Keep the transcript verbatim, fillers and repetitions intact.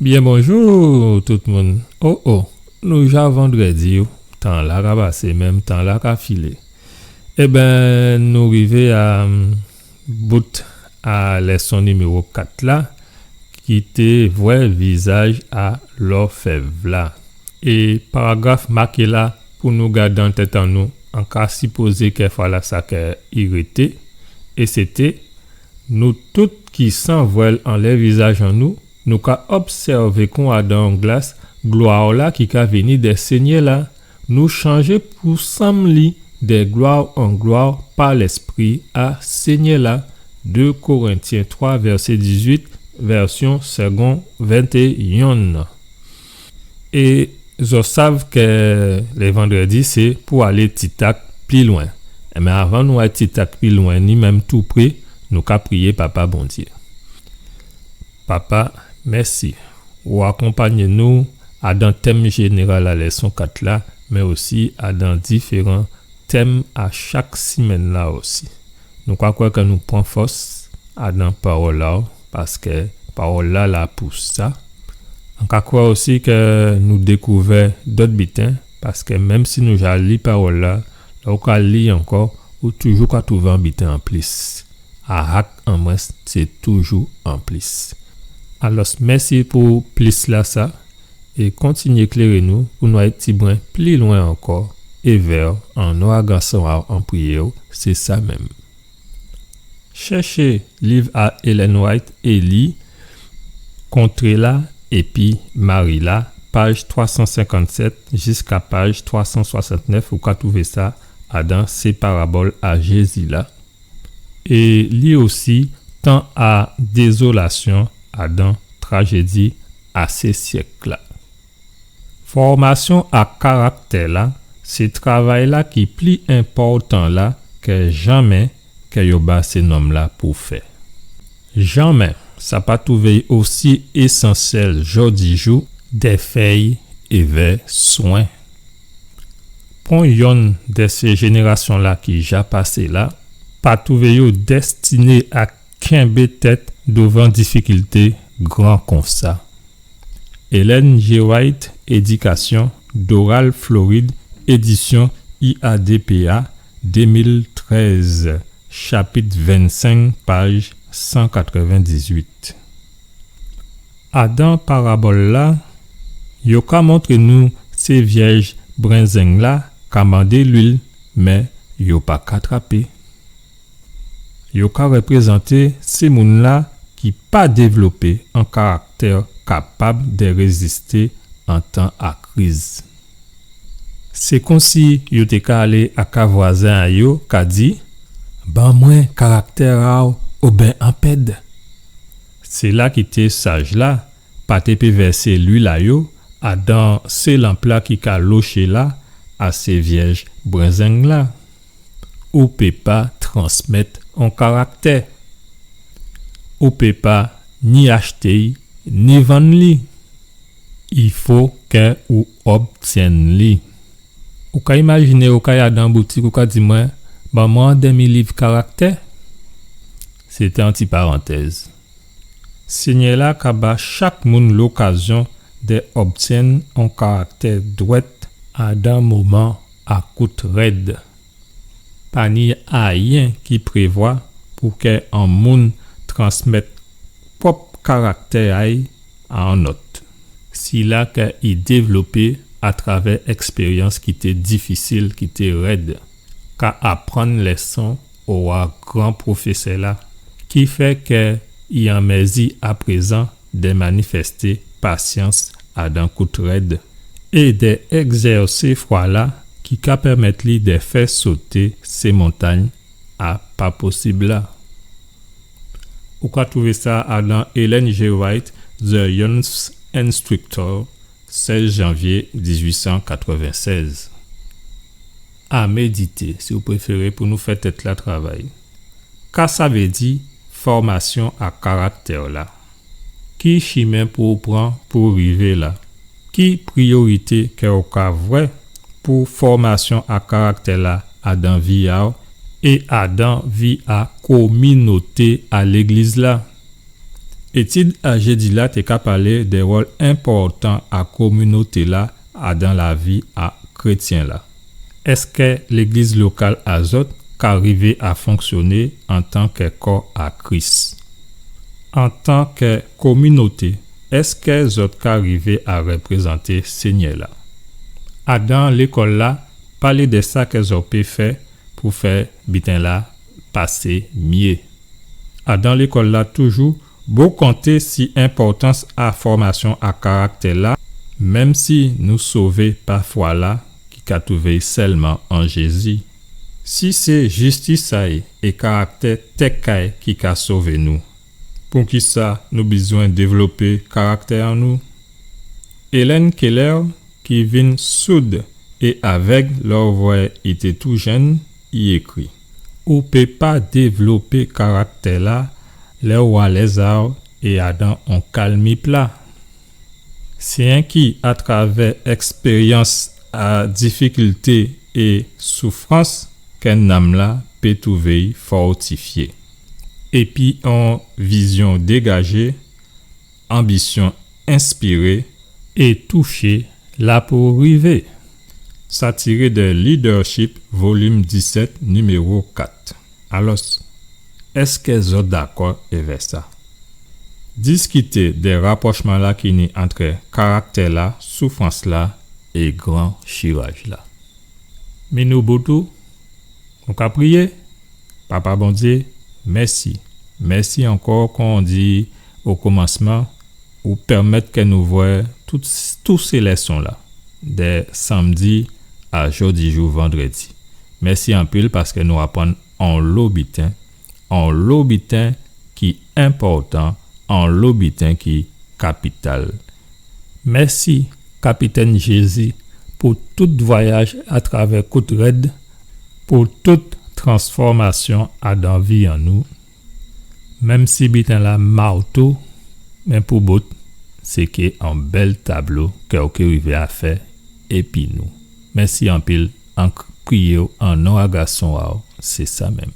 Byen bonjou tout moun. O, o, nou ja vandrèdi, wi. Tan-la ka pasé, menm tan-la ka filé. Ében, nou rivé a, mm, bout a lèson niméwo kat la, ki té vwè vizaj a lòfèv-la. É paragraf maké la pou nou gadé an tèt an nou, an ka sipozé kè fwa-lasa kè i rété, é sété, nou tout ki san vwèl anlè vizaj an nou, nou ka obsèvé kon adan on glas glwa-la ki ka vini dè Sényè-la, nou chanjé pou sanm li dè glwa an glwa pa Lèspri a Sényè-la, dé Korentyen twa, vèsé dizuit, vèsyon Segond ventéyen. É zò sav kè lè vandrèdi sé pou alé titak pli lwen. Ében, avan nou alé titak pli lwen, ni menm tou pré, nou ka priyé Papa Bondyé. Papa, mèsi. Ou akonpangné nou adan tèm jénéral a lèson kat la, mé osi adan diféran tèm a chak simenn-la osi. Nou ka kwè kè nou pran fòs adan pawòl-la, paskè pawòl-la la pou sa. An ka kwè osi kè nou dékouvè dòt biten, paskè menm si nou ja li pawòl-la, lè ou ka li ankò, ou toujou ka touvé on biten anplis. Ahak an mwens, sé toujou anplis. Alòs, mèsi pou plis-lasa, é kontinyé kléré nou pou nou alé tibwen pli lwen ankò, é vè, an non a Gason a'w an priyé'w, sé sa menm. Chèché liv a Ellen White é li Kontré-la épi Mari-la, paj twa san senkannsèt jiska paj twa san swasantnèf, ou ka touvé sa adan Sé parabòl a Jézi la. É li osi Tan a dézolasyon adan Trajédi a sé syèk-la. Fòmasyon a karaktè-la, sé travay-la ki pli enpòtan la kè janmé kè yo ba sé nonm-la pou fè. Janmé sa pa touvé osi ésansyèl jòdijou dè fè'y évè swen. Pon yonn dè sé jénérasyon-la ki ja pasé la pa touvé yo dèstiné a kenbé tèt douvan difikilté gran konsa. Ellen G. White, Édikasyon, Doral, Florid, édisyon I A D P A, dé mil trèz, chapit vennsenk, paj san katrèvendizuit. Adan parabòl-la, yo ka montré nou sé vyèj brenzeng-la ka mandé luil, mé yo pa ka trapé. Yo ka réprézanté sé moun-la ki pa dévlopé on karaktè kapab dè rézisté an tan a kriz. Sé konsi yo té ka alé aka vwazen a yo, ka di, ban mwen karaktè a'w oben an pèd. Séla ki té saj la pa té pé vèsé luil a yo adan sé lanp-la ki ka loché la a sé vyèj brenzeng-la. Ou pé pa transmèt on karaktè. Ou pé pa ni achté'y, ni vann li. I fo kè ou obtyenn li. Ou ka imajiné ou kay adan boutik, ou ka di mwen, ban mwen on dèmi liv karaktè. Sé té on ti parantèz. Sényè-la ka ba chak moun lokazyon dè obtyenn on karaktè dwèt adan moman a kout rèd. Pa ni ayen ki prévwa pou kè on moun transmèt pwòp karaktè a'y a on lòt. Sila kè i dévlopé atravè èkspéryans ki té difisil, ki té rèd, ka aprann lèson owa gran pwofésè-la, ki fè kè i an mèzi aprézan dè manifèsté pasyans adan kout rèd é dè ègzèsé fwa-la ki ka pèmèt li dè fè soté sé montangn a pa posib la. Ou ka touvé sa adan Ellen G. White, The Youth's Instructor, sèz janvyé dizuit san katrèvensèz. A médité, si ou préféré, pou nou fè tèt-la travay. Ka sa vé di fòmasyon a karaktè-la? Ki chimen pou ou pran pou rivé la? Ki priyorité kè ou ka vwè pou fòmasyon a karaktè-la adan vi a'w é adan vi a kominoté a légliz-la? Étid a jédi-la té ka palé dè wòl enpòtan a kominoté-la adan lavi a krétyen-la. Èskè légliz lokal a zòt ka rivé a fonksyoné antan kè kò a Kris? Antan kè kominoté, èskè zòt ka rivé a réprézanté Sényè-la? Adan lékòl-la, palé dè sa kè zòt pé fè pou fè biten-la pasé myé. Adan lékòl-la toujou, bo konté si enpòtans a fòmasyon a karaktè-la, menm si nou sové pa fwa-la ki ka twouvé sèlman an Jézi. Si sé jistis a-y é karaktè tèk a-y ki ka sové nou, poukisa nou bizwen dévlopé karaktè an nou? Helen Keller, ki vin soud é avèg lè ou vwè i té tou jenn, i ékri: Ou pé pa dévlopé karaktè-la lè ou alèz a-w é adan on kalmi pla. Sé enki atravè èkspéryans a difikilté é soufrans kè nanm-la pé twouvé-y fòtifyé. Épi on vizyon dégajé, anbisyon enspiré é touché la pou rivé. Sa tiré dè Leadership, volim disèt, niméwo kat. Alò, èskè zòt dakò évè sa? Diskité dè rapwochman-la ki ni antrè karaktè-la, soufrans-la é gran chiraj-la. Mi nou bout ou, nou ka priyé. Papa Bondyé, mèsi. Mèsi ankò, kon ou di o komansman, ou pèmèt kè nou vwè tout, tout sé lèson-la, dè sanmdi a jòdijou vandrèdi. Mèsi anpil paskè nou aprann onlo biten, onlo biten ki enpòtan, onlo biten ki kapital. Mèsi, Kapitèn Jézi, pou tout vwayaj atravè kout rèd, pou tout transfòmasyon adan vi an nou. Menm si biten-la mawtou, mé pou bout, sé ké on bèl tablo kè ou ké rivé a fè épi nou. Mèsi anpil, an k-, priyé-w an non a Gason a-w, sé sa menm.